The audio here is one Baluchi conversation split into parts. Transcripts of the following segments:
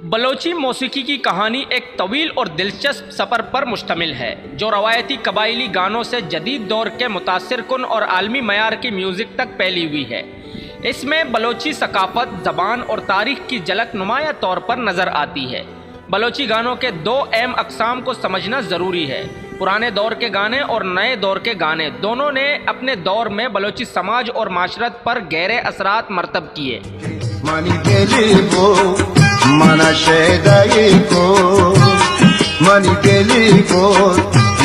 بلوچی موسیقی کی کہانی ایک طویل اور دلچسپ سفر پر مشتمل ہے، جو روایتی قبائلی گانوں سے جدید دور کے متاثر کن اور عالمی معیار کی میوزک تک پھیلی ہوئی ہے۔ اس میں بلوچی ثقافت، زبان اور تاریخ کی جھلک نمایاں طور پر نظر آتی ہے۔ بلوچی گانوں کے دو اہم اقسام کو سمجھنا ضروری ہے۔ پرانے دور کے گانے اور نئے دور کے گانے دونوں نے اپنے دور میں بلوچی سماج اور معاشرت پر گہرے اثرات مرتب کیے۔ منی دلی بو، منا شیدائی کو، منی دلی بو،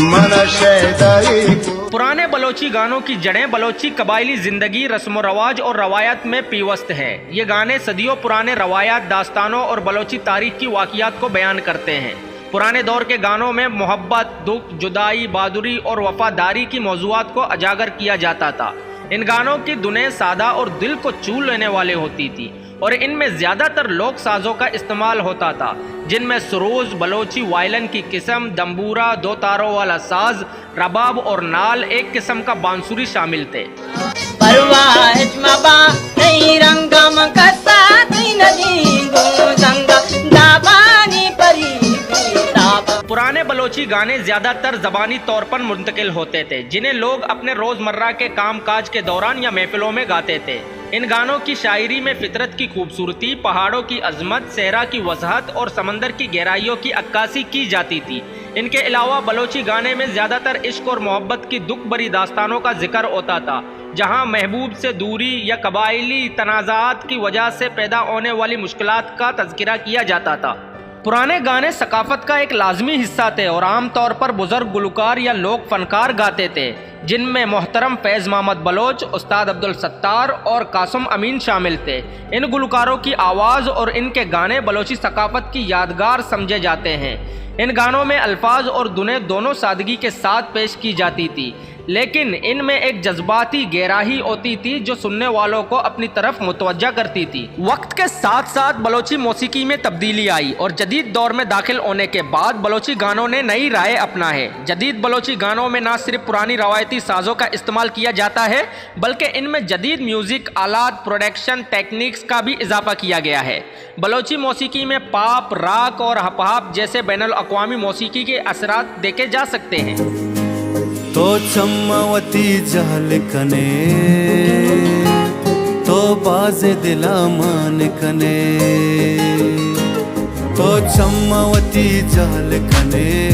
منا شیدائی کو۔ پرانے بلوچی گانوں کی جڑیں بلوچی قبائلی زندگی، رسم و رواج اور روایت میں پیوست ہیں۔ یہ گانے صدیوں پرانے روایات، داستانوں اور بلوچی تاریخ کی واقعات کو بیان کرتے ہیں۔ پرانے دور کے گانوں میں محبت، دکھ، جدائی، بہادری اور وفاداری کی موضوعات کو اجاگر کیا جاتا تھا۔ ان گانوں کی دھنیں سادہ اور دل کو چھو لینے والی ہوتی تھی اور ان میں زیادہ تر لوک سازوں کا استعمال ہوتا تھا، جن میں سروز، بلوچی وائلن کی قسم، دمبورا، دو تاروں والا ساز، رباب اور نال، ایک قسم کا بانسری شامل تھے۔ پرواہ ہچ مبا، تئی رنگ من کسا، تئی ندی گوں زنگ، دابانی پری تابا۔ پرانے بلوچی گانے زیادہ تر زبانی طور پر منتقل ہوتے تھے، جنہیں لوگ اپنے روزمرہ کے کام کاج کے دوران یا محفلوں میں گاتے تھے۔ ان گانوں کی شاعری میں فطرت کی خوبصورتی، پہاڑوں کی عظمت، صحرا کی وضاحت اور سمندر کی گہرائیوں کی عکاسی کی جاتی تھی۔ ان کے علاوہ بلوچی گانے میں زیادہ تر عشق اور محبت کی دکھ بھری داستانوں کا ذکر ہوتا تھا، جہاں محبوب سے دوری یا قبائلی تنازعات کی وجہ سے پیدا ہونے والی مشکلات کا تذکرہ کیا جاتا تھا۔ پرانے گانے ثقافت کا ایک لازمی حصہ تھے اور عام طور پر بزرگ گلوکار یا لوک فنکار گاتے تھے، جن میں محترم فیض محمد بلوچ، استاد عبدالستار اور قاسم امین شامل تھے۔ ان گلوکاروں کی آواز اور ان کے گانے بلوچی ثقافت کی یادگار سمجھے جاتے ہیں۔ ان گانوں میں الفاظ اور دھنیں دونوں سادگی کے ساتھ پیش کی جاتی تھی، لیکن ان میں ایک جذباتی گہرائی ہوتی تھی جو سننے والوں کو اپنی طرف متوجہ کرتی تھی۔ وقت کے ساتھ ساتھ بلوچی موسیقی میں تبدیلی آئی اور جدید دور میں داخل ہونے کے بعد بلوچی گانوں نے نئی راہیں اپنائیں۔ جدید بلوچی گانوں میں نہ صرف پرانی روایتی سازوں کا استعمال کیا جاتا ہے، بلکہ ان میں جدید میوزک آلات، پروڈکشن ٹیکنیکس کا بھی اضافہ کیا گیا ہے۔ بلوچی موسیقی میں پاپ، راک اور ہپ ہاپ جیسے بین الاقوامی موسیقی کے اثرات دیکھے جا سکتے ہیں۔ تو چم وتی جہل کنے، تو باز دلا مان کنے۔ تو چم وتی جہل کنے،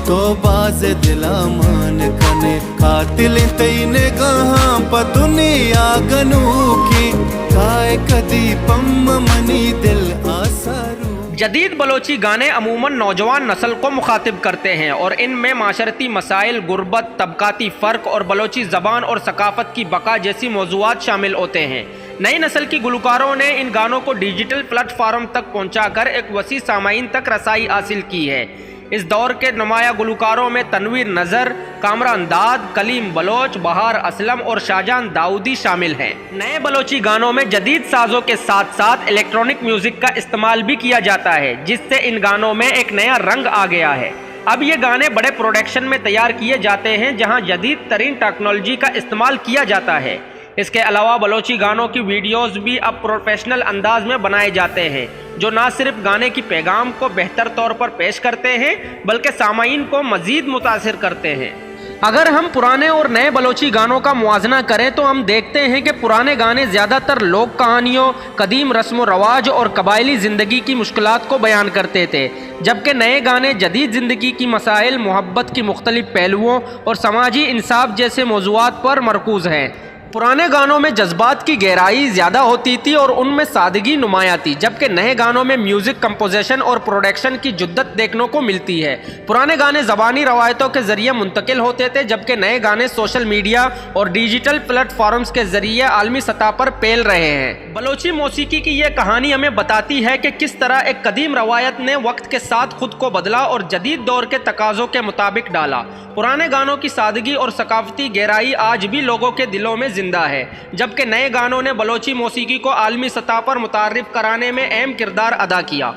تو باز دلا مان کنے۔ قاتل تئی نگاہاں پہ دنیا گنوکی، کائے کدی پم منی دل آسارو۔ جدید بلوچی گانے عموماً نوجوان نسل کو مخاطب کرتے ہیں اور ان میں معاشرتی مسائل، غربت، طبقاتی فرق اور بلوچی زبان اور ثقافت کی بقا جیسی موضوعات شامل ہوتے ہیں۔ نئی نسل کی گلوکاروں نے ان گانوں کو ڈیجیٹل پلیٹ فارم تک پہنچا کر ایک وسیع سامعین تک رسائی حاصل کی ہے۔ اس دور کے نمایاں گلوکاروں میں تنویر نذر، کامران داد، کلیم بلوچ، بہار اسلم اور شاہجان داؤدی شامل ہیں۔ نئے بلوچی گانوں میں جدید سازوں کے ساتھ ساتھ الیکٹرانک میوزک کا استعمال بھی کیا جاتا ہے، جس سے ان گانوں میں ایک نیا رنگ آ گیا ہے۔ اب یہ گانے بڑے پروڈکشن میں تیار کیے جاتے ہیں، جہاں جدید ترین ٹیکنالوجی کا استعمال کیا جاتا ہے۔ اس کے علاوہ بلوچی گانوں کی ویڈیوز بھی اب پروفیشنل انداز میں بنائے جاتے ہیں، جو نہ صرف گانے کی پیغام کو بہتر طور پر پیش کرتے ہیں، بلکہ سامعین کو مزید متاثر کرتے ہیں۔ اگر ہم پرانے اور نئے بلوچی گانوں کا موازنہ کریں تو ہم دیکھتے ہیں کہ پرانے گانے زیادہ تر لوک کہانیوں، قدیم رسم و رواج اور قبائلی زندگی کی مشکلات کو بیان کرتے تھے، جبکہ نئے گانے جدید زندگی کی مسائل، محبت کی مختلف پہلوؤں اور سماجی انصاف جیسے موضوعات پر مرکوز ہیں۔ پرانے گانوں میں جذبات کی گہرائی زیادہ ہوتی تھی اور ان میں سادگی نمایاں تھی، جبکہ نئے گانوں میں میوزک کمپوزیشن اور پروڈکشن کی جدت دیکھنے کو ملتی ہے۔ پرانے گانے زبانی روایتوں کے ذریعے منتقل ہوتے تھے، جبکہ نئے گانے سوشل میڈیا اور ڈیجیٹل پلیٹ فارمز کے ذریعے عالمی سطح پر پھیل رہے ہیں۔ بلوچی موسیقی کی یہ کہانی ہمیں بتاتی ہے کہ کس طرح ایک قدیم روایت نے وقت کے ساتھ خود کو بدلا اور جدید دور کے تقاضوں کے مطابق ڈھالا۔ پرانے گانوں کی سادگی اور ثقافتی گہرائی آج بھی لوگوں کے دلوں میں زندہ ہے، جبکہ نئے گانوں نے بلوچی موسیقی کو عالمی سطح پر متعارف کرانے میں اہم کردار ادا کیا۔